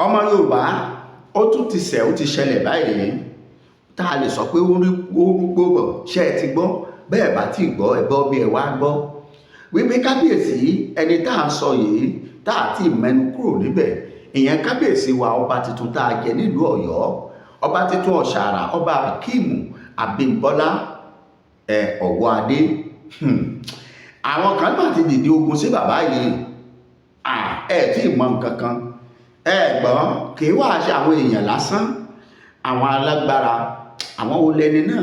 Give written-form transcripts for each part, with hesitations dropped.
Ọmọ Yorùbá, ó tún ti ṣẹ̀, ó ti ṣẹlẹ̀ báyìí tá a lè sọ pé ó rí gbó bọ̀. Ṣé ẹ ti gbọ́? Bẹ́ẹ̀ bá ti gbọ́, ẹ gbọ́ bí ẹ wá gbọ́ wípé kábíyèsí ẹni tá a sọ yìí, tá a ti mẹ́nu kúrò níbẹ̀, ìyẹn kábíyèsí wa, ọba tuntun tá a jẹ nílùú Ọ̀yọ́, ọba tuntun Ọ̀ṣàrà, Ọba Akeem Abímbọ́lá ẹ Ọ̀wọ́adé. Àwọn kan náà ti dìde ogun sí bàbá yìí. Ẹ tí ì mọ nǹkan kan, ẹ gbọ́, kì í wá ṣe àwọn èèyàn lásán, àwọn alágbára. Àwọn wo lẹni náà?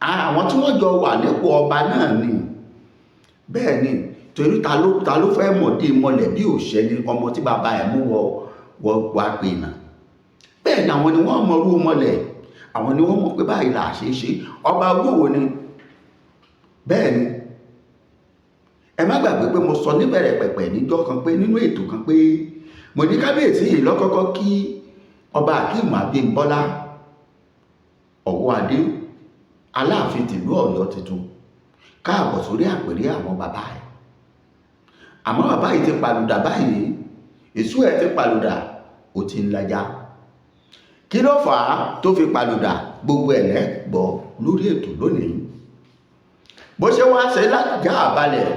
Àwọn tí wọ́n jọ wà nípò ọba náà ni. Bẹ́ẹ̀ ni, torí ta ló fẹ́ mọ̀dé mọlẹ̀ bí òṣẹ́ ni ọmọ tí bàbá ẹ̀ mú wọ wọ wá pè náà? Bẹ́ẹ̀ ni, àwọn ni wọ́n mọrú mọlẹ̀, àwọn ni wọ́n mọ̀ pé báyìí là ṣe é ṣe ọba olówó ni. Bẹ́ẹ̀ ni, ẹ má gbàgbé pé mo sọ níbẹ̀rẹ̀ pẹ̀pẹ̀ níjọ́ kan pé nínú ètò kan pé mo ní kábíyèsí yìí lọ́kọ́kọ́ kí Ọba Akeem Abímbọ́lá Ọ̀wọ́adé, Aláàfin tìlú Ọ̀yọ́ tuntun, káàbọ̀ sórí àpèrè àwọn bàbá ẹ̀. Àmọ́ bàbá yìí ti palùdà báyìí, èso ẹ̀ ti palùdà, ó ti ń lajá. Kí ló fà á tó fi palùdà? Gbogbo ẹ̀ lẹ́gbọ́ lórí ètò lónìí. Bó ṣe wá ṣe lájà àbalẹ̀,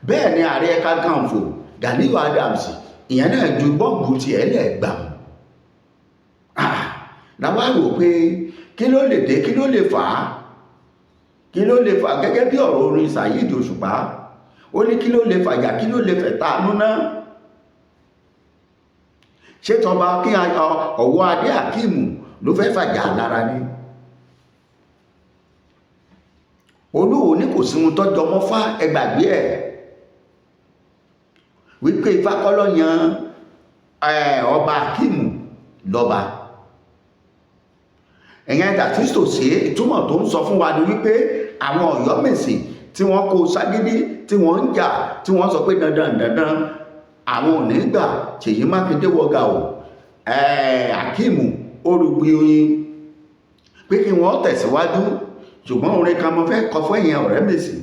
bẹ́ẹ̀ ni Ààrẹ Kakanfò Ganiyu Adams, ìyẹn náà ju bọ́ǹbù tiẹ̀ lẹ̀ gbàm. Làwa rò pé kí ló lè dé, kí ló lè fà á, kí ló lè fà á? Gẹ́gẹ́ bí ọ̀rọ̀ orin Saheed Òṣùpá, ó ní kí ló lè fàjà, kí ló lè fẹ̀ta núná? Ṣé tọba kí Ọ̀wọ́adé Akeem ló fẹ́ fàjà lára ni? Olúwo ní kò sí ohun tọ́jọ́ mọ́ fá, ẹgbàgbé ẹ̀, wípé Ifá kọ́ ló yan Ọba Akeem lọ́ba. Ẹ̀yẹn tàtúntò sí ìtumọ̀ tó ń sọ fún wa ni wípé àwọn Ọ̀yọ́mèsì tí wọ́n kó ságídí, tí wọ́n ń jà, tí wọ́n sọ pé dandan dandan àwọn ò ní gbà Ṣèyí Mákindé wọgà o, Akeem orúgbìn oyin pé kí wọ́n tẹ̀síwájú. Ṣùgbọ́n orin kan mo fẹ́ kọ fún ẹ̀yin ọ̀rẹ́ mèsì.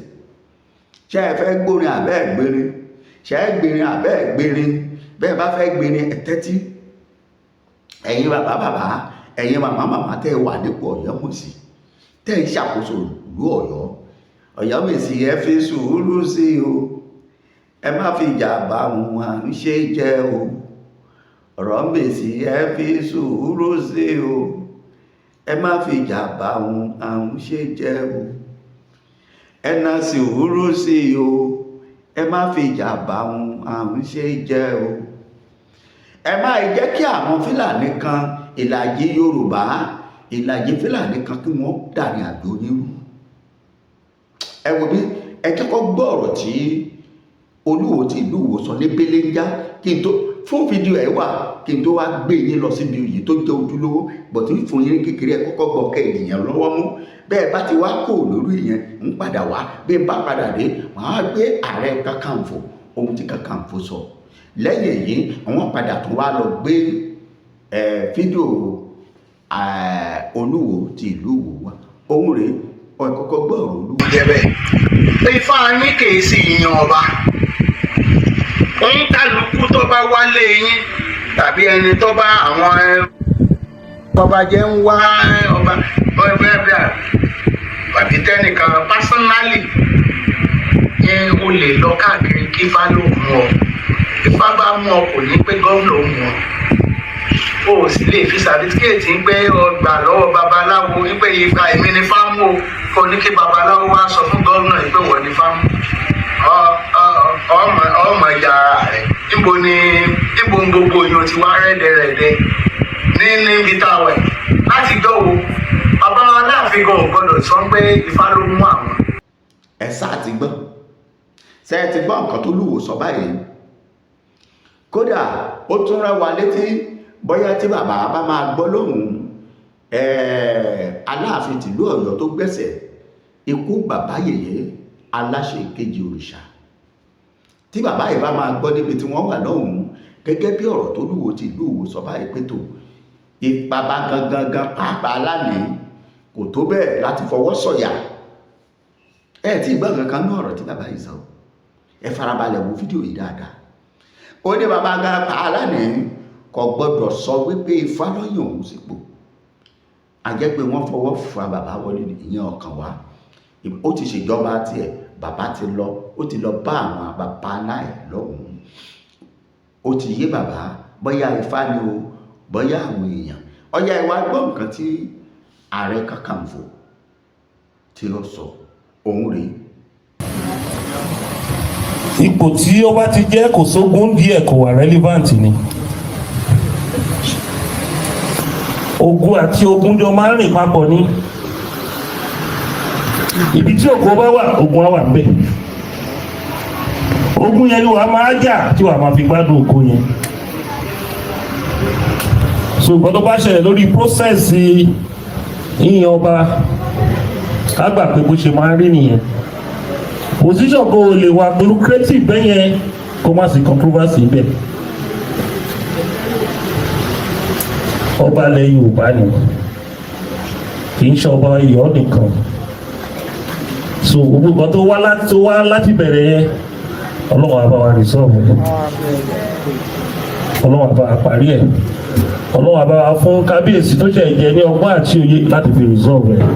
Ṣé ẹ fẹ́ gbórin àbẹ́ ẹ̀ gbérin? Ṣé ẹ gbérin àbẹ́ ẹ̀ gbérin? Bẹ́ẹ̀ bá fẹ́ gbérin, ẹ tẹ́tí. Ẹ̀yin bàbá bàbá, ẹ̀yin màmá màmá tẹ́ ẹ wà nípò Ọ̀yọ́mèsì, tẹ́ ẹ ń ṣàkóso ìlú Ọ̀yọ́, Ọ̀yọ́mèsì, ẹ fi sùúrù sí o, ẹ má fi ìjà bá wọn à ń ṣe jẹ́ o. Ọ̀rọ̀mèsì, ẹ fi sùúrù sí o, ẹ má fi ìjà bá wọn à ń ṣe jẹ́ o. Ẹ na sùúrù sí o, ẹ má fi ìjà bá wọn à ń ṣe jẹ́ o. Ẹ má jẹ́ kí àwọn Fúlàní kan, ìlàjì Yorùbá, ìlàjì Fúlàní kan, kí wọ́n dàrin àjò yín rú. Ẹ wo bí ẹ kẹ́kọ̀ọ́ gbọ́ ọ̀rọ̀ tí Olúwo ti ìlú Ìwó sọ ní belenja, kí n tó fún fídíò ẹ wà, kí n tó wá gbé yín lọ síbi òyì tó jẹ́ ojúlówó bọ̀tí fún yín kékeré. Ẹ kọ́kọ́ gbọ́ kẹ́ ènìyàn lọ́wọ́ mú. Bẹ́ẹ̀ bá ti wá kó lórí ìyẹn, ń padà wá. Bí n bá padà dé, màá gbé Ààrẹ Kakanfò, ohun tí Kakanfò sọ. Lẹ́yìn èyí, wọ́n padà tún wá lọ gbé fídíò Olúwo ti ìlú Ìwó wá. Ohun rèé, ẹ kọ́kọ́ gbọ́ ọ̀rọ̀ Olúwo. Jẹ́ bẹ́ẹ̀, Ifá yín kì í sì yan ọba. Òun kálukú tó bá wálé yín tàbí ẹni tó bá àwọn ọba jẹ́ ń wá ọba bẹ́ẹ̀ àbí tẹ́nìkan personally yẹn, o lè lọ káàkiri kí Ifá ló mú ọ. Ifá bá mú ọ, kò ní pé gómìnà ó mú ọ. O ò sì lè fi certificate ń pé ọgbà lọ́wọ́ babaláwo wípé ifá èmi ní fámú o, kò ní kí babaláwo wá sọ fún gómìnà yìí pé wọ́n ní fámú. Ọmọ ọmọ ìyá ara rẹ, níbo ni níbo ń gbogbo èèyàn ti wá rẹ́dẹ̀rẹ́dẹ́ ní níbi tá a wẹ̀ láti gbọ́ wo bàbá Aláàfin gan ò gbọ́dọ̀ sọ pé Ifá ló mú àwọn. Ẹ sáà ti gbọ́, ṣe ẹ ti gbọ́ nǹkan tó lúwo sọ báyìí? Kódà ó tún rán wa létí, bóyá tí bàbá bá máa gbọ́ lóhùn Aláàfin tìlú Ọ̀yọ́ tó gbẹ̀sẹ̀ ikú bàbá yèyé aláṣẹ ìkejì òrìṣà, tí bàbá yìí bá máa gbọ́ níbi tí wọ́n wà lọ́hùn, gẹ́gẹ́ bí ọ̀rọ̀ tó lúwo ti ìlú Ìwó sọ báyìí pé tó ìpàbà gangan gan pàápàá lánìí kò tó bẹ́ẹ̀ láti fọwọ́ sọ̀yà. Ẹ tí gbọ́ nǹkan kan ní ọ̀rọ̀ tí bàbá yìí sọ. Ẹ farabalẹ̀ wo fídíò yìí dáadáa. Ó ní bàbá gan pàá lánìí. Kò gbọ́dọ̀ sọ wípé Ifá ló yàn òun sípò. A jẹ́ pé wọ́n fọwọ́ fa bàbá wọlé ní ìyẹn ọkàn wa. Ó ti ṣèjọba tiẹ̀, bàbá ti lọ, ó ti lọ bá àwọn bàbá náà lọ́hùn-ún. Ó ti yé bàbá, bóyá Ifá ni o, bóyá àwọn èèyàn ọyá. Ìwà gbọ́ nǹkan tí Ààrẹ Kakanfò tí ó sọ, òun rèé. Ipò tí ó bá ti jẹ́ kò sógun díẹ̀, kò wà relevant ni. Ogun àti ogun jọ máa ń rìn papọ̀ ní ibi tí ògo bá wà, ogun á wà níbẹ̀. Ogun yẹn ni wàá máa jà tí wàá máa fi gbádùn ògo yẹn. So nǹkan tó bá ṣẹlẹ̀ lórí process yíyan ọba, ká gbà pé bó ṣe máa ń rí nìyẹn. Position kò lè wà lucrative bẹ́ẹ̀ yẹn kó má sí controversy bẹ́ẹ̀. Ọba ilẹ̀ Yorùbá ni, kì í ṣe ọba Ọ̀yọ́ nìkan. So gbogbo nǹkan tó wá láti bẹ̀rẹ̀ yẹn, Ọlọ́run á bá wa resolve ẹ̀, Ọlọ́run á bá wa parí ẹ̀, Ọlọ́run á bá wa fún kábíyèsí tó ṣẹ̀ jẹ ní ọgbọ́n àti òye láti fi resolve ẹ̀.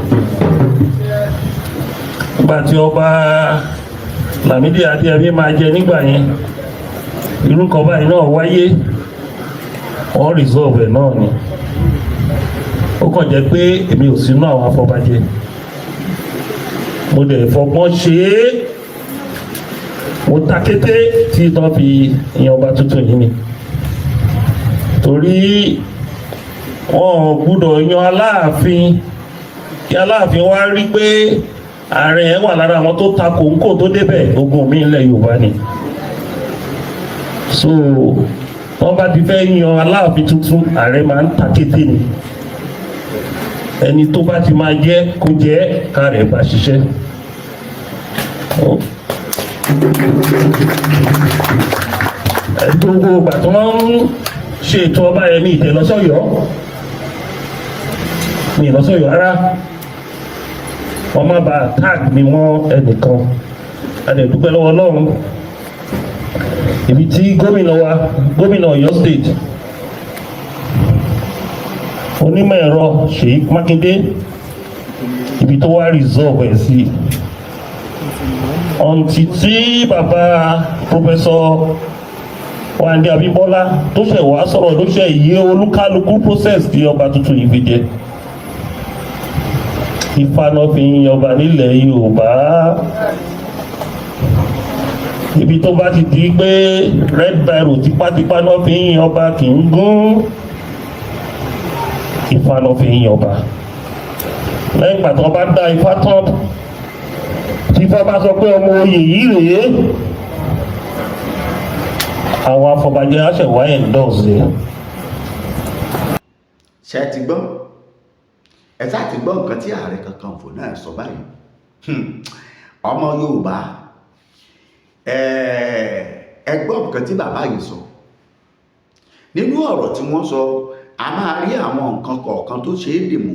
Nígbà tí ọba Lámídì Adéyẹmí máa jẹ nígbà yẹn, irú kan báyìí náà wáyé, wọ́n resolve ẹ̀ náà ni. Ó kàn jẹ́ pé èmi ò sínú àwọn afọbajẹ, mo dẹ̀ fọgbọ́n ṣe é, mo ta kété tí tán fi yan ọba tuntun yìí ni, torí wọn ò gbúdọ̀ yan Aláàfin kí Aláàfin wá rí pé ààrẹ ẹ̀ wà lára àwọn tó ta kòńkò tó débẹ̀. Ogun mi ilẹ̀ Yorùbá ni. So wọ́n bá ti fẹ́ yan Aláàfin tuntun, ààrẹ máa ń ta kété ni. Ẹni tó bá ti máa jẹ́ kó jẹ́, ká rẹ̀ bá ṣiṣẹ́. Gbogbo ìgbà tí wọ́n ń ṣe ètò ọba yẹn, ní ìtẹ̀lọ́sọ̀yọ́ ní ìlọsọ̀yọ́ rárá, wọ́n má ba tag mi mọ́ ẹnìkan. A lè dúpẹ́ lọ́wọ́ Ọlọ́run, ibi tí gómìnà wa, gómìnà Ọ̀yọ́ State, onímọ̀ ẹ̀rọ Ṣèyí Mákindé, ibi tó wá resolve ẹ̀ sí ọ̀ǹtì tí bàbá Professor Wándé Abímbọ́lá tó ṣẹ̀ wá sọ̀rọ̀, ló ṣe yé olúkálukú process tí ọba tuntun yìí fi jẹ. Ifá náà fi ń yan ọba nílẹ̀ Yorùbá. Ibi tó bá ti di pé red biro tipátipá náà fi ń yan ọba, kì í gún. Ifá náà fi ń yan ọba. Lẹ́yìn ìgbà tí wọ́n bá dá ifá tán, tí ifá bá sọ pé ọmọ oyè yìí rèé, àwọn afọbajẹ á ṣẹ̀ wá endorse ẹ̀. Ṣe ti gbọ́? Ẹ sá ti gbọ́ nǹkan tí Ààrẹ Kakanfò náà sọ báyìí. Ọmọ Yorùbá, ẹ gbọ́ nǹkan tí bàbá yìí sọ. Nínú ọ̀rọ̀ tí wọ́n sọ, a máa rí àwọn nǹkan kọ̀ọ̀kan tó ṣe é dì mú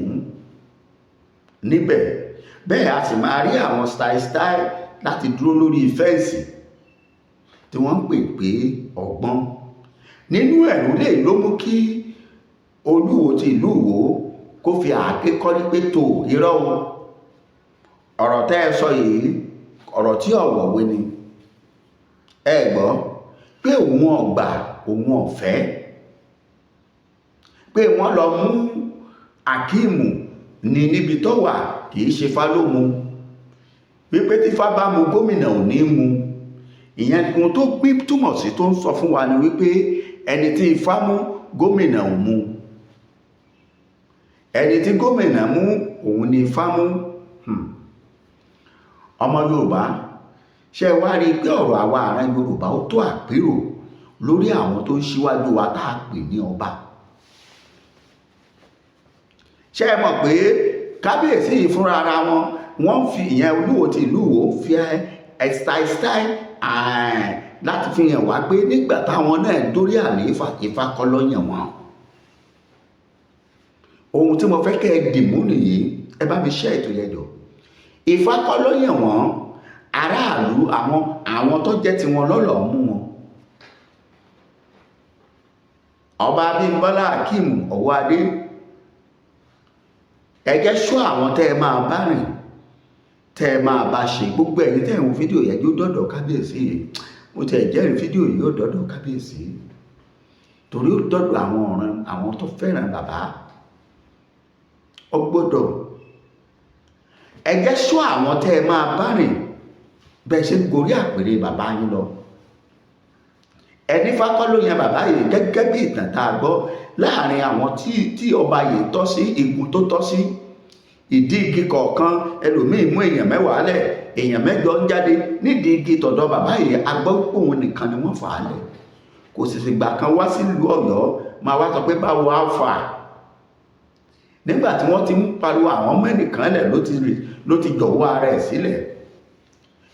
níbẹ̀. Bẹ́ẹ̀ a sì máa rí àwọn style style láti dúró lórí fence tí wọ́n ń pè pé ọgbọ́n nínú ẹ̀rú lè ló mú kí Olúwo ti ìlú Ìwó kó fi àáké kọ́rí pé tó irọ́ o, ọ̀rọ̀ tẹ́ ẹ sọ yìí, ọ̀rọ̀ tí ọ̀wọ̀wé ni. Ẹ gbọ́ pé òun ọ̀gbà, òun ọ̀fẹ́ pé wọ́n lọ mú Akíìmù ní níbi tó wà, kì í ṣe fá ló mu, wípé tí fá bá mu, gómìnà ò ní mu. Ìyẹn ohun tó gbé túmọ̀ sí tó ń sọ fún wa ni wípé ẹni tí ifá mú, gómìnà ò mu. Ẹni tí gómìnà mú, òun ni ifá mú. Ọmọ Yorùbá, ṣe wá rí i pé ọ̀rọ̀ àwa ará Yorùbá ó tó àpérò lórí àwọn tó ń ṣíwájú wa tá a pè ní ọba? Ṣé ẹ mọ̀ pé kábíyèsí yìí fúnra ara wọn, wọ́n fi ìyẹn Olúwo ti ìlú Ìwó fi style style láti fi hàn wá pé nígbà táwọn náà dórí àlééfà, Ifá kọ́ ló yàn wọ́n. Ohun tí mo fẹ́ kẹ́ ẹ dìmú nìyí. Ẹ bá mi ṣe ètò yẹn jọ. Ifá kọ́ ló yàn wọ́n, aráàlú, àwọn tó jẹ́ tiwọn lọ́lọ́ mú wọn. Ọba Abímbọ́lá Akeem Ọwọ́adé, ẹ jẹ́ ṣọ́ àwọn tẹ́ ẹ máa bá rìn, tẹ́ ẹ máa bá ṣe. Gbogbo ẹ̀yin tẹ́ ẹ̀ ń wo fídíò yẹn, yóò dọ́dọ̀ kábíyèsí yìí. Mo tẹ̀ jẹ́rìí, fídíò yìí yóò dọ́dọ̀ kábíyèsí, torí ó dọ́dọ̀ àwọn ọ̀ràn, àwọn tó fẹ́ràn bàbá. Ó gbọ́dọ̀, ẹ jẹ́ ṣọ́ àwọn tẹ́ ẹ máa bá rìn bẹ́ẹ̀ ṣe ń gorí àpèrè bàbá yín lọ. Ẹni fákọ́ ló yan bàbá yìí, gẹ́gẹ́ bí ìtàn tá a gbọ́ láàrin àwọn tí ọba yìí tọ́ sí, igun tó tọ́ sí, ìdí igi kọ̀ọ̀kan. Ẹlòmíín mú èèyàn 10 lẹ̀, èèyàn 8 ń jáde nídìí igi tọ̀dọ̀ bàbá yìí. A gbọ́ pé òun nìkan ni wọ́n fà á lẹ̀. Kò sì fìgbà kan wá sílùú Ọ̀yọ́ máa wá sọ pé báwo á fà á. Nígbà tí wọ́n ti ń pariwo àwọn mẹ́nìkan lẹ̀, ló ti jọ̀wọ́ ara ẹ̀ sílẹ̀,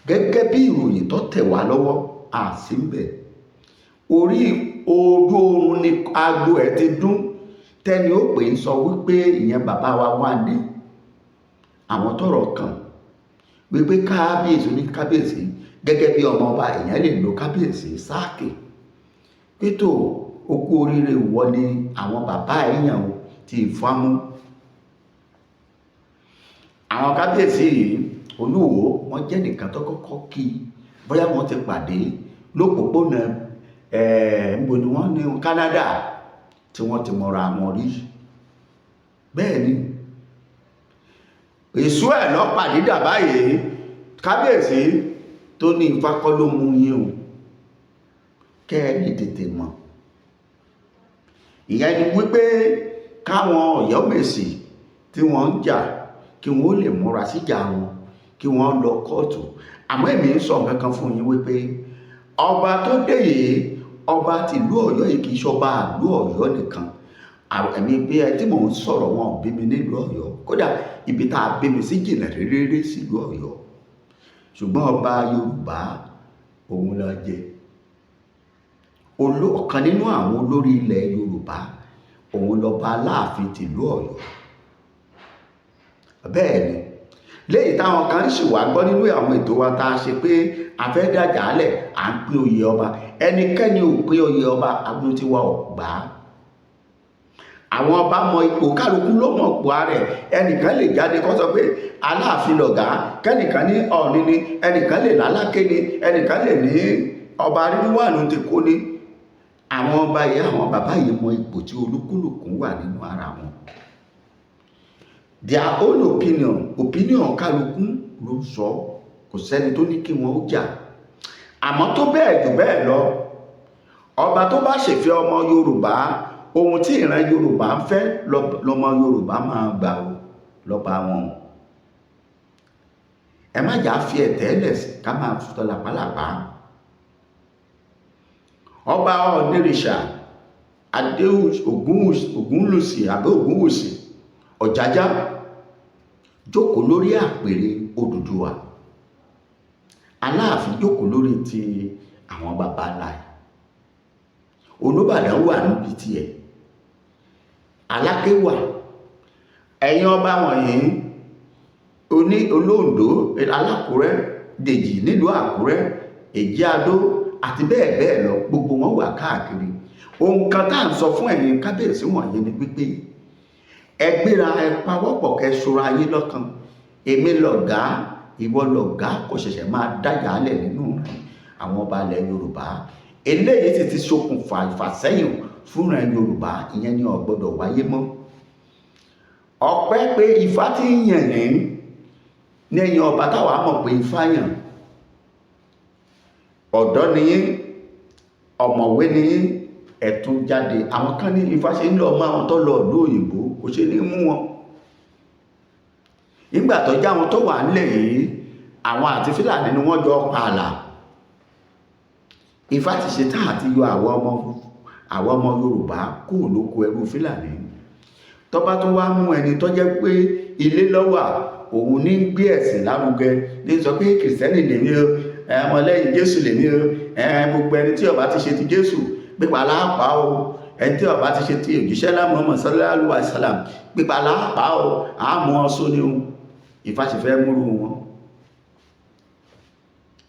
gẹ́gẹ́ bí ìròyìn tó tẹ̀ wá lọ́wọ́. Àsìmbẹ̀ orí ojú oorun ni aago ẹ̀ ti dún, tẹ́ni ó pè ń sọ wípé ìyẹn bàbá wa Wándé, àwọn tọ́rọ̀ kàn, wípé kábíyèsí ní kábíyèsí, gẹ́gẹ́ bí ọmọ ọba, èèyàn lè lo kábíyèsí sáàkì pétò ó kú oríire, wọ ni àwọn bàbá èèyàn ti ìfámú. Àwọn kábíyèsí yìí, Olúwo, wọ́n jẹ́ nìkan tó kọ́kọ́ kí. Bóyá wọ́n ti pàdé lópòpónà ẹ̀ẹ́nbo ni wọ́n ní Canada tí wọ́n ti mọra wọn rí. Bẹ́ẹ̀ ni èso ẹ̀ lọ pàdé dà báyìí. Kábíyèsí tó ní Ifá kọ́ ló mú yín o, kẹ́ ẹ lè tètè mọ̀. Ìyẹn ni wípé káwọn Ọ̀yọ́mèsì tí wọ́n ń jà, kí wọ́n lè múra síjà wọn, kí wọ́n lọ kóòtù. Àmọ́ èmi ń sọ nǹkan kan fún yín wípé ọba tó dé yìí, ọba tìlú Ọ̀yọ́ yìí, kì í ṣọba ìlú Ọ̀yọ́ nìkan. Ẹ̀mí bí ẹ tí mò ń sọ̀rọ̀, wọn ò bí mi nílùú Ọ̀yọ́. Kódà ibi tá a bí mi sí jìnnà réré sílùú Ọ̀yọ́, ṣùgbọ́n ọba Yorùbá òun la jẹ. Ọ̀kan nínú àwọn olórí ilẹ̀ Yorùbá òun lọ́ba Aláàfin tìlú Ọ̀yọ́. Bẹ́ẹ̀ ni léyìí táwọn kan sì wá gbọ́ nínú àwọn ètò wa tá a ṣe pé a fẹ́ dàjà lẹ̀, à ń pín oyè ọba. Ẹnikẹ́ni ò pín oyè ọba, agbóhùn tí wa ò gbà á. Àwọn ọba mọ ipò, kálukú ló mọ̀ pò ara ẹ̀. Ẹnìkan lè jáde kó sọ pé Aláàfin lọ̀gá, kẹ́nìkan ní Ọ̀ọ̀ni ni, ẹnìkan lè láláké ni, ẹnìkan lè ní ọba Rírúwànù ti kó ní. Àwọn ọba yìí, àwọn bàbá yìí mọ ipò tí olúkúlùkù wà nínú ara wọn. Their own opinion, opinion kálukú ló ń sọ. Kò sẹ́ni tó ní kí wọ́n ó jà. Àmọ́ tó bẹ́ẹ̀ jù bẹ́ẹ̀ lọ, ọba tó bá ṣèfẹ́ ọmọ Yorùbá, ohun tí ìran Yorùbá ń fẹ́ lọmọ Yorùbá máa gbà ó lọ́ba wọn. Ẹ má jà fi ẹ̀tẹ́ lẹ̀ ká máa tọ́ làpálàpá. Ọba Ọ̀nìrìṣà Ògúnwùsì àbí Ògúnwùsì Ọ̀jájá jókòó lórí àpèrè Odùduwà. Aláàfin jókòó lórí ti àwọn baba ńlá ẹ̀. Olúbàdàn wà níbi tiẹ̀, Aláké wà. Ẹ̀yin ọba wọ̀nyí, oní Olóǹdó, Alákùrẹ́, Dèjì nílùú Àkúrẹ́, Èjì Adó àti bẹ́ẹ̀ bẹ́ẹ̀ lọ, gbogbo wọn wà káàkiri. Ohun kan tá à ń sọ fún ẹ̀yin kábíyèsí wọ̀nyí ni wípé ẹ gbéra, ẹ pawọ́pọ̀, kẹ́ ṣọ́ra yín lọ́kàn. Èmi lọ̀gá, ìwọ lọ̀gá, kò ṣẹ̀ṣẹ̀ máa dájà lẹ̀ nínú àwọn ọba ilẹ̀ Yorùbá. Eléyìí sì ti ṣokùnfà ìfàsẹ́yìn fúnra Yorùbá. Ìyẹn ni ò gbọ́dọ̀ wáyé mọ́. Ọpẹ́ pé Ifá tí ń yàn yín ní ẹ̀yìn ọba táwa mọ̀ pé Ifá yàn. Ọ̀dọ́ ni yín, ọ̀mọ̀wé ni yín, ẹ̀tún jáde. Àwọn kan ní Ifá ṣe ń lọ mọ́ àwọn tó lọ ìlú òyìnbó, kò ṣe ní mú wọn nígbà tó já wọn tó wà nílẹ̀ yìí. Àwọn àti Fílàní ni wọ́n jọ pààlà. Ifá ti ṣe tá àti yọ àwọn ọmọ Yorùbá kúrò lóko ẹrú Fílàní. Tó bá tún wá mú ẹni tó jẹ́ pé ilé lọ́wà, òun ní gbé ẹ̀sìn lárugẹ, ní sọ pé Kìrìsìtẹ́nì lèmi o, ọmọlẹ́yìn Jésù lèmi o, gbogbo ẹni tí ó bá ti ṣe ti Jésù, pípa láàpá o. Ẹni tí ó bá ti ṣe ti òjíṣẹ́ lá Muhammad sallallahu alaihi wasallam, pípa láàpá o, àmú ọsọ ni o. Ifá ti fẹ́ múrú wọn.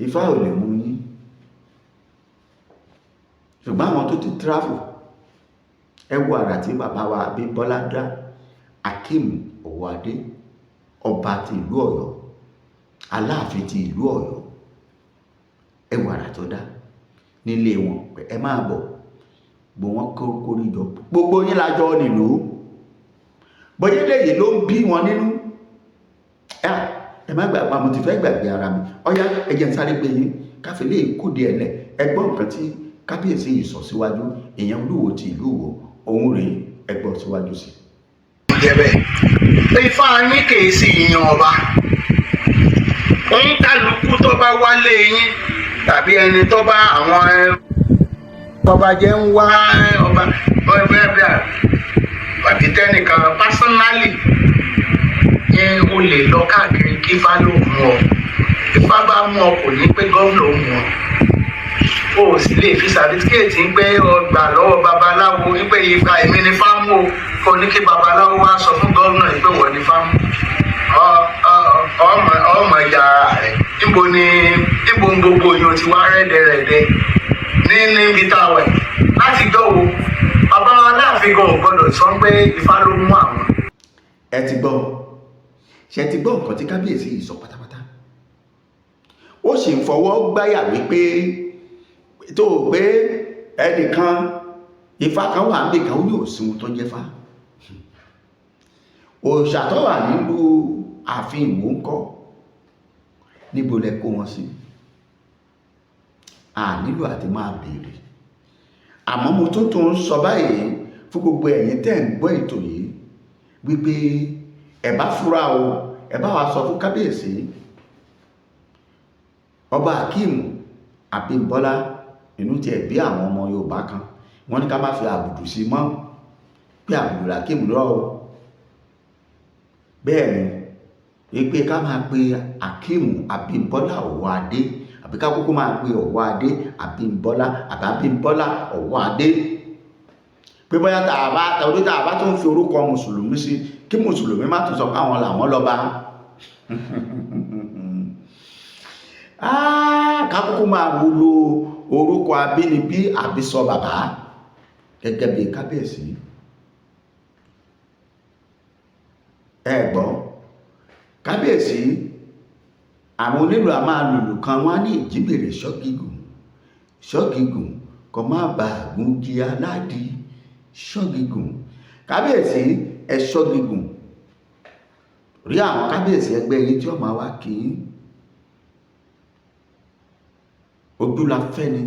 Ifá ò lè mú yín, ṣùgbọ́n àwọn tó ti travel Ẹ wo àrà tí bàbá wa Abímbọ́lá dá, Akeem Ọwọ́adé, ọba ti ìlú Ọ̀yọ́, Aláàfin ti ìlú Ọ̀yọ́. Ẹ wo àrà tó dá nílé wọn pé ẹ máa bọ̀, gbogbo wọn kórí jọ, gbogbo yín lájọ nílùú. Bóyá eléyìí ló ń bí wọn nínú. Ẹ má gbàgbà, mo ti fẹ́ gbàgbé ara mi. Ọ̀yá, ẹ jẹ́ n sáré gbé yín káfí lè kóde ẹ̀ lẹ̀. Ẹ gbọ́ nǹkan tí kábíyèsí yìí sọ síwájú. Ìyẹn Olúwo ti ìlú Ìwó, òun rèé. Ẹ gbọ́ síwájú sí i. Jẹ́ bẹ́ẹ̀, Ifá yín kìí sì yan ọba. Ń kálukú tó bá wálé yín tàbí ẹni tó bá àwọn ọba jẹ́ ń wá ọba ọba àbí tẹ́nìkan personally ní, o lè lọ káàkiri kí Ifá ló mú ọ. Ifá bá mú ọ, kò ní pé gómìnà ó mú ọ. O sì lè fi certificate ń pé ọgbà lọ́wọ́ babaláwo wípé Ifá, èmi ni fámú o, kò ní kí babaláwo wá sọ fún gómìnà pé wọ́n ní fámú. Ọmọ ọmọ ìyá rẹ, níbo ni, níbo ń gbogbo èèyàn ti wá rẹ́dẹ̀rẹ́dẹ́ ní níbi tá a wà yìí láti dọ́wọ́? Bàbá Aláàfin gan ò gbọ́dọ̀ sọ pé Ifá ló mú àwọn. Ẹ ti gbọ́, ṣe ti gbọ́ nǹkan tí kábíyèsí yìí sọ pátápátá? Ó sì ń fọwọ́ gbáyà wípé tó o pé ẹnìkan, Ifá kan wà níbì kan, ó ní òsín tó jẹ́ fá. Òòṣà tó wà nílùú ààfin Ìwó ńkọ́? Níbo lẹ kó wọn sí? A nílò àti máa béèrè. Àmọ́ mo tún tún ń sọ báyìí fún gbogbo ẹ̀yin tẹ́ ń gbọ́ ètò yìí wípé ẹ bá fura o. Ẹ bá wa sọ fún kábíyèsí ọba Akeem Abímbọ́lá. Inú tiẹ̀ bí àwọn ọmọ Yorùbá kan, wọ́n ní ká má fi àbùdù sí mọ́, pé àbùdù Akeem lọ́wọ́ o. Bẹ́ẹ̀ ni wípé ká máa pe Akeem Abímbọ́lá Ọwọ́adé, àbí ká kúkú máa pe Ọwọ́adé Abímbọ́lá, àbí Abímbọ́lá Ọwọ́adé, pé bóyá tá a bá torí tá a bá tún fi orúkọ mùsùlùmí sí, kí mùsùlùmí má tún sọ pé àwọn làwọn lọ́ba. Ká kúkú máa wúlò orúkọ abínibí àbísọ bàbá gẹ́gẹ́ bí kábíyèsí. Ẹ gbọ́ kábíyèsí, àwọn onílù a máa lùlù kan, wọ́n á ní ìjíbèrè ṣọ́gígùn ṣọ́gígùn kò má bàa gúngi aládìí ṣọ́gígùn. Kábíyèsí, ẹ ṣọ́gígùn rí àwọn kábíyèsí ẹgbẹ́ yín tí ó máa wá kí yín. Ojú la fẹ́ ni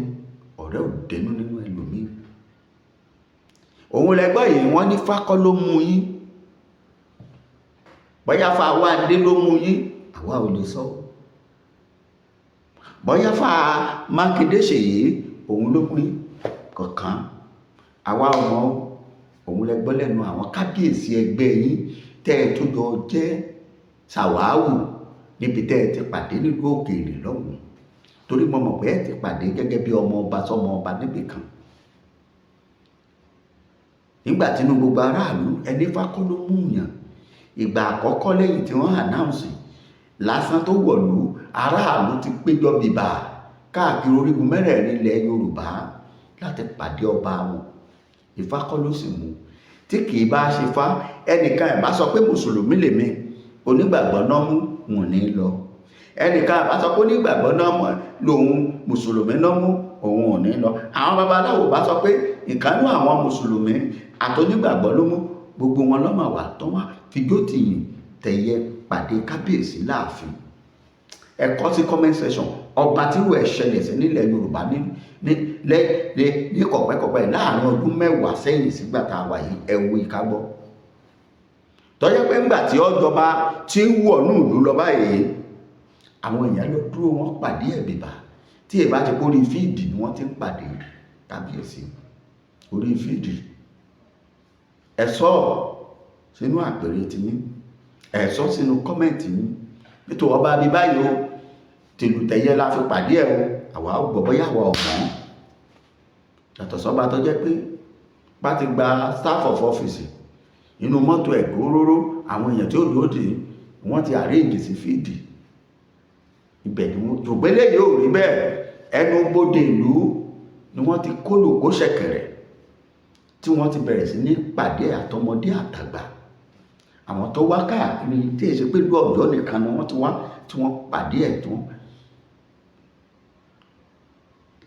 ọ̀rẹ́ ò dénú nínú ẹlòmíì. Òun lẹgbọ́ yìí, wọ́n ní fákọ́ ló mú yín, bóyá fa Wándé ló mú yín, àwa ò lè sọ. Bóyá fa Mákindé Ṣèyí òun ló mú yín kọ̀ọ̀kan, àwa ọmọ. Òun lẹgbọ́ lẹ́nu àwọn kábíyèsí ẹgbẹ́ yín tẹ́ ẹ tó jọ jẹ́ ṣàwáwù níbi tẹ́ ẹ ti pàdé nílùú òkèèrè lọ́hùn-ún, torí mo mọ̀ pé ẹ ti pàdé gẹ́gẹ́ bí ọmọ ọba sọmọ ọba níbì kan. Nígbà tínú gbogbo aráàlú ẹni fákọ́ ló mú yàn, ìgbà àkọ́kọ́ lẹ́yìn tí wọ́n announce lásán tó wọ̀lú, aráàlú ti péjọ bìbà káàkiri orígun mẹ́rẹ̀ẹ̀rin ilẹ̀ Yorùbá láti pàdé ọba wọn. Ifá kọ́ ló sì mú. Tí kì í bá ṣe fá, ẹnìkan ẹ̀ bá sọ pé mùsùlùmí lèmi, onígbàgbọ́ náà mú wọn ní lọ. Ẹnìkan àbá sọ pé onígbàgbọ́ náà mú lòun, mùsùlùmí náà mú, òun ò ní lọ. Àwọn babaláwo bá sọ pé ìkánú àwọn mùsùlùmí àtonígbàgbọ́ ló mú, gbogbo wọn lọ́mọ wà tó wá fijó tìyìn tẹ̀yẹ pàdé kábíyèsí láàfin. Ẹ kọ sí comment section, ọba tí wọ́n ẹ̀ ṣẹlẹ̀ sí nílẹ̀ Yorùbá ní kọ̀pẹ́kọ̀pẹ́ láàrin ọdún 10 sẹ́yìn sígbà tá a wà yìí. Ẹ wo ìkágbọ́ tọ́jọ́ pé ńgbà tí ọjọba tí ń wọ̀ ní ìlú lọ báyìí, àwọn èèyàn ló dúró, wọn pàdé ẹ̀ bìbà. Tí èbá ti kó orí field ni wọ́n ti ń pàdé kábíyèsí, orí field. Ẹ sọ sínú àpèrè tiyín, ẹ sọ sínú comment yín nítorí ọba bíi báyìí o, tìlù tẹ̀yẹ la fi pàdé ẹ̀ o. Àwa ò gbọ́, bóyá àwa ò mọ̀. Yàtọ̀ sọ́ba tó jẹ́ pé bá ti gba staff of office inú mọ́tò ẹ̀ góróró, àwọn èèyàn tí ó dúró dè wọ́n ti arrange sí field, ibẹ̀ ni wọ́n. Ṣùgbọ́n eléyìí ò rí bẹ́ẹ̀. Ẹnu bodè ìlú ni wọ́n ti kólò kó ṣẹ̀kẹ̀rẹ̀. Tí wọ́n ti bẹ̀rẹ̀ sí ní pàdé àtọmọdé àtàgbà, àwọn tó wá káàkiri, tí èsì pé ìlú Ọ̀yọ́ nìkan ni wọ́n ti wá, tí wọ́n pàdé ẹ̀, tí wọ́n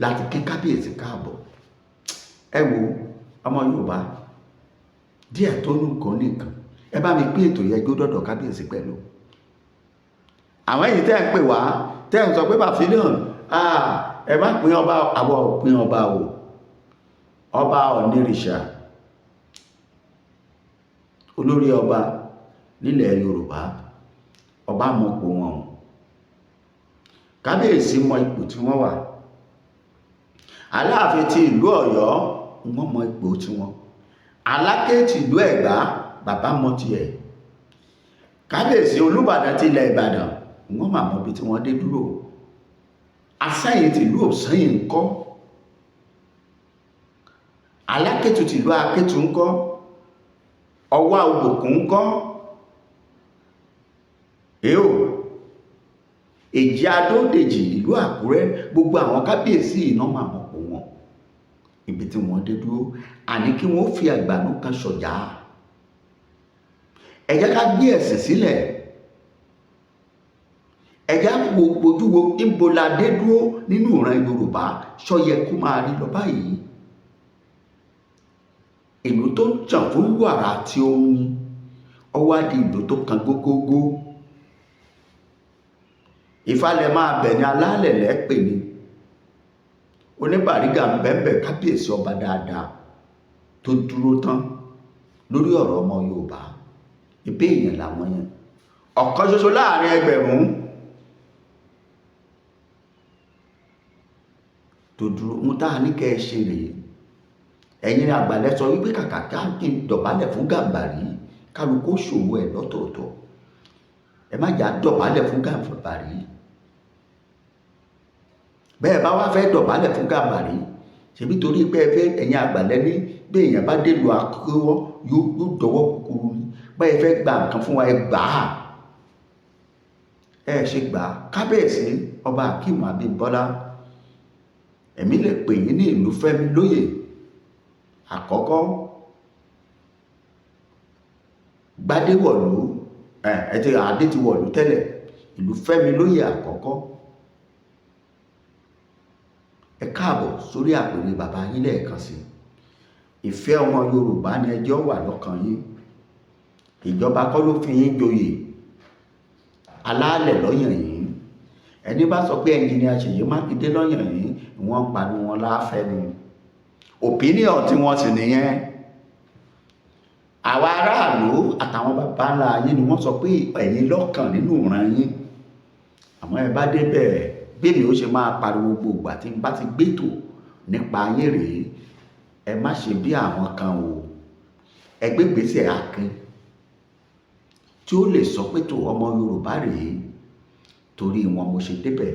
láti kí kábíyèsí káàbọ̀. Ẹ wo ọmọ Yorùbá díẹ̀ tó nù kàn nìkan, ẹ bá mi pín ètò yẹn jó dọ̀dọ̀ kábíyèsí pẹ̀lú àwọn èyí tẹ́ ń pè wá, tẹ́ ń sọ pé Pavilion, ẹ má pín ọba. Àwọn ò pín ọba o. Ọba Ọ̀nìrìṣà, olórí ọba nílẹ̀ Yorùbá, ọba mọ ipò wọn o. Kábíyèsí mọ ipò tí wọ́n wà. Aláàfin ti ìlú Ọ̀yọ́, wọ́n mọ ipò tí wọn. Aláké ti ìlú Ẹ̀gbá, bàbá mọ tiẹ̀. Kábíyèsí Olúbàdàn ti ilẹ̀ Ìbàdàn, wọ́n mà mọ ibi tí wọ́n dé dúró. Asẹ́yìn tìlú Òsẹ́yìn ńkọ́? Alákẹ́tù tìlú Akétù ńkọ́? Ọwá Òbòkun ńkọ́? Èò Èjì Adódèjì ìlú Àkúrẹ́, gbogbo àwọn kábíyèsí iná mà mọ̀ pọ̀ wọn, ibi tí wọ́n dé dúró. Àní kí wọ́n fi àgbànú kan ṣọ̀já. Ẹ jẹ́ ká gbé ẹ̀sìn sílẹ̀. Ẹ jẹ́ wo ojú wo níbo la dé dúró nínú ìran Yorùbá. Ṣó yẹ kó máa rí lọ báyìí? Ìlú tó ń tàn fún wàrà àti oyin, ó wá di ìlú tó kan gógógó. Ìfalẹ̀ máa bẹ̀ ní alálẹ̀ lẹ́pẹ̀ ni. Oníbàrígà ń bẹ́ẹ̀. Kábíyèsí, ọba dáadáa tó dúró tán lórí ọ̀rọ̀ ọmọ Yorùbá, ibẹ̀ èèyàn làwọn yẹn, ọ̀kan ṣoṣo láàrin ẹgbẹ̀rún tó dúró ń tá a ní kẹ́ ẹ ṣe rèé. Ẹ̀yin àgbàlẹ̀ sọ wípé kàkà ká kí n dọ̀bálẹ̀ fún Gàmbàrí, kálukú ṣòwò ẹ̀ lọ́tọ̀ọ̀tọ̀. Ẹ má jà dọ̀bálẹ̀ fún Gàmbàrí. Bẹ́ẹ̀ bá wá fẹ́ dọ̀bálẹ̀ fún Gàmbàrí, ṣebí torí pé ẹ fẹ́, ẹ̀yin àgbàlẹ̀ ní bí èèyàn bá délùú akéwọ́, yóò dọwọ́ kúkúrú ni. Bẹ́ẹ̀ fẹ́ gba nǹkan fún wa, ẹ gbà á. Ẹ ṣe gbà á. Kábíyèsí Ọba Akeem Abímbọ́lá, èmi lè pè yín ní ìlú Fẹ́mi lóyè àkọ́kọ́ gbadéwọ̀lú. Ẹ ti adé ti wọ̀lú tẹ́lẹ̀, ìlú Fẹ́mi lóyè àkọ́kọ́, ẹ káàbọ̀ sórí àpèrè bàbá yín lẹ́ẹ̀kan sí. Ìfẹ́ ọmọ Yorùbá ni ẹjọ́ wà lọ́kàn yín. Ìjọba kọ́ ló fi yín joyè, alálẹ̀ lọ́yàn yín. Ẹni bá sọ pé ẹnjìnìà Ṣèyí Mákindé lọ́yàn yín, wọ́n pariwo wọn láfẹ́ ni. Opinion tí wọ́n sì nìyẹn. Àwa aráàlú àtàwọn bàbá ńlá yín ni wọ́n sọ pé ẹ̀yin lọ́kàn nínú ìran yín. Àmọ́ ẹ bá débẹ̀, bẹ́ẹ̀ ó ṣe máa pariwo gbogbo àti bá ti gbẹ́tò nípa yín rèé. Ẹ má ṣe bí àwọn kan o. Ẹ gbé ìgbésẹ̀ akin tí ó lè sọ pé tó ọmọ Yorùbá rèé, torí wọn mo ṣe débẹ̀.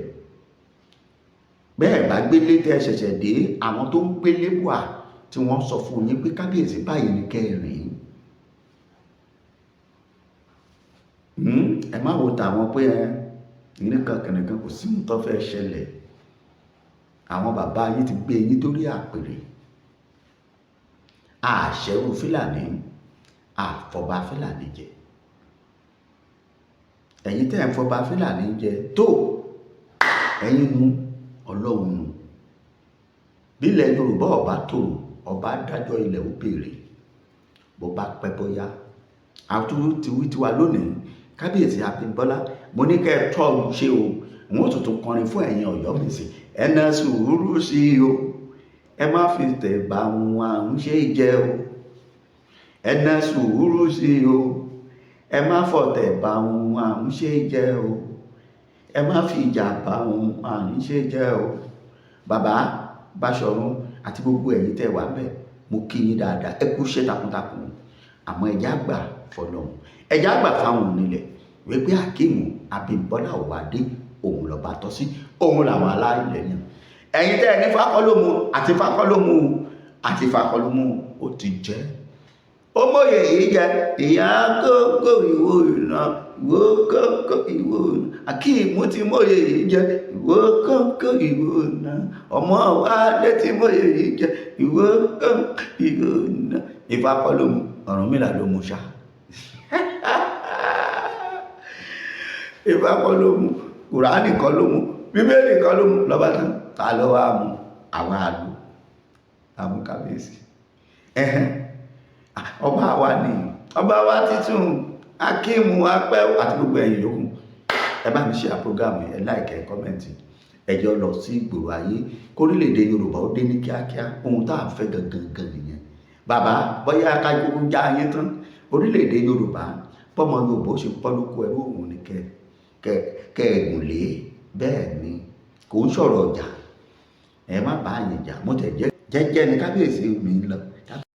Bẹ́ẹ̀ bá gbélé tẹ́ ṣẹ̀ṣẹ̀ dé, àwọn tó ń gbélé wà tí wọ́n sọ fún yín pé kábíyèsí, báyìí ni kẹrin. Ẹ má wo tàwọn pé ẹ nìkan kìnìkan, kò sí ohun tó fẹ́ ṣẹlẹ̀. Àwọn bàbá yín ti gbé yín dórí àpèrè. Àṣẹrù Fúlàní, àfọba Fúlàní jẹ. Ẹ̀yin tẹ́ ń fọba Fúlàní jẹ tó, ẹ̀yin nu Ọlọ́run nu. Bílẹ̀ Yorùbá ọba tòrò, ọba dájọ́ ilẹ̀ ó béèrè. Bó bá pẹ́ bóyá, àtúntò ti wí tiwa lónìí. Kábíyèsí Abímbọ́lá, mo ní kẹ́ ẹ tọ́ ọ ṣe o. Wọ́n tuntun kọrin fún ẹ̀yin Ọ̀yọ́mèsì. Ẹ ná sùúrù sí i o, ẹ má fi tẹ̀ bá wọn à ń ṣe jẹ o. Ẹ ná sùúrù sí i o, ẹ má fọ̀tẹ̀ bá wọn à ń ṣe jẹ o. Ẹ má fi ìjà bá wọn à ń ṣe jẹ o. Bàbá Báṣọ̀run àti gbogbo ẹ̀yin tẹ́ wà ńbẹ̀, mo kí yín dáadáa. Ẹ kú iṣẹ́ takuntakun. Àmọ́ ẹ̀já gbà fọlọ́hún, ẹ̀já gbà fáwọn onílẹ̀ wípé Akeem Abímbọ́lá Ọ̀wádé, òun lọ́ba tọ́ sí, òun làwọn aláìlẹ̀ yàn. Ẹ̀yin tẹ́ ẹ ní Fákọ́lómù àti Fákọ́lómù àti Fákọ́lómù, ó ti jẹ́. Ó mòye yìí jẹ ìyá kókó ìwò ìná, ìwò kókó ìwò ìná. Akíìmù ti mòye yìí jẹ ìwò kókó ìwò ìná. Ọmọ wa lé ti mòye yìí jẹ ìwò kókó ìwò ìná. Ifá kọ́ ló mu, Ọ̀rúnmìlà ló mu ṣá. Ifá kọ́ ló mu, Kùránì kọ́ ló mu, Bíbélì kọ́ ló mu. Lọ́ba tán, ta ló wá mu? Àwọn àlù àmú kábíyèsí. Ẹ̀hẹ́n, ọba wa ni ọba wa títún Akíìmù apẹ́ àti gbogbo ẹ̀yin yòókù. Ẹ bá mi ṣe program, ẹ like, ẹ comment, ẹ jọ lọ sí ìgboro ayé kórílẹ̀-èdè Yorùbá ó dé ní kíákíá. Ohun tá à ń fẹ́ gangan gan nìyẹn. Bàbá, bóyá kájú já yín tán, orílẹ̀-èdè Yorùbá, bọ́mọ Yorùbá ó ṣe pọ́ lóko ẹrú òun ni kẹ kẹ kẹ ẹ̀gùn lé. Bẹ́ẹ̀ ni, kò ń sọ̀rọ̀ ọjà. Ẹ má bá yẹn jà. Mo tẹ̀ jẹ́ jẹ́jẹ́ ni kábíyèsí mi ń lọ.